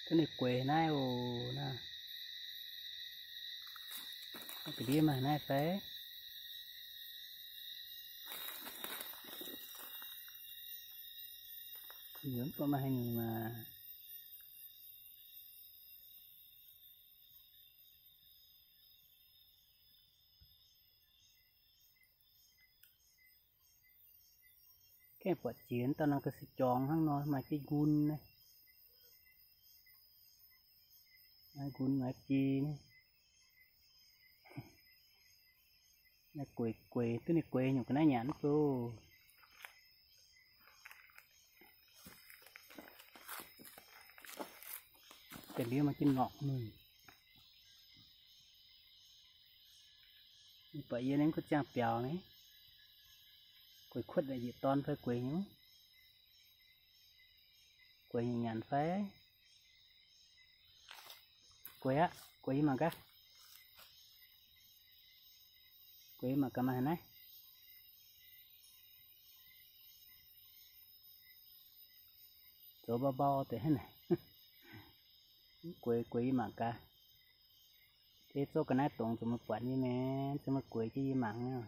Duqv ninh gueix naaiv oc. Naaiv ga'ndiev maaih naaiv fai? Yie mv buatc maaih haaix nyungc maah. Gaengh buatc jiex dauh norm ga'sie jorngx hnangv nor, maaih jienv nqun naaiv. Maaih nqun maaih jei naaiv. Naaiv gueix, gueix, duqv ninh gueix nyungc ga'naaiv nyanc mv baac. Ga'ndiev maaih jienv norqc mingh. Buatc yie ninh kuv ziangh biaux ni. Gueix kuotv yietc dorn fai gueix nyungc? Gueix nyungc nyanc fai? Gueix aqv, gueix yie mangc gaax. Gueix yie mangc gaax maaih haaix naaiv. Zoux mbau mbau deix hnangv naaic. Mv gueix, gueix yie mangc gaax. Deix zouv ga'naaiv dongz zuqc meih buatc nyei maah, zuqc meih gueix jienv yie mangc.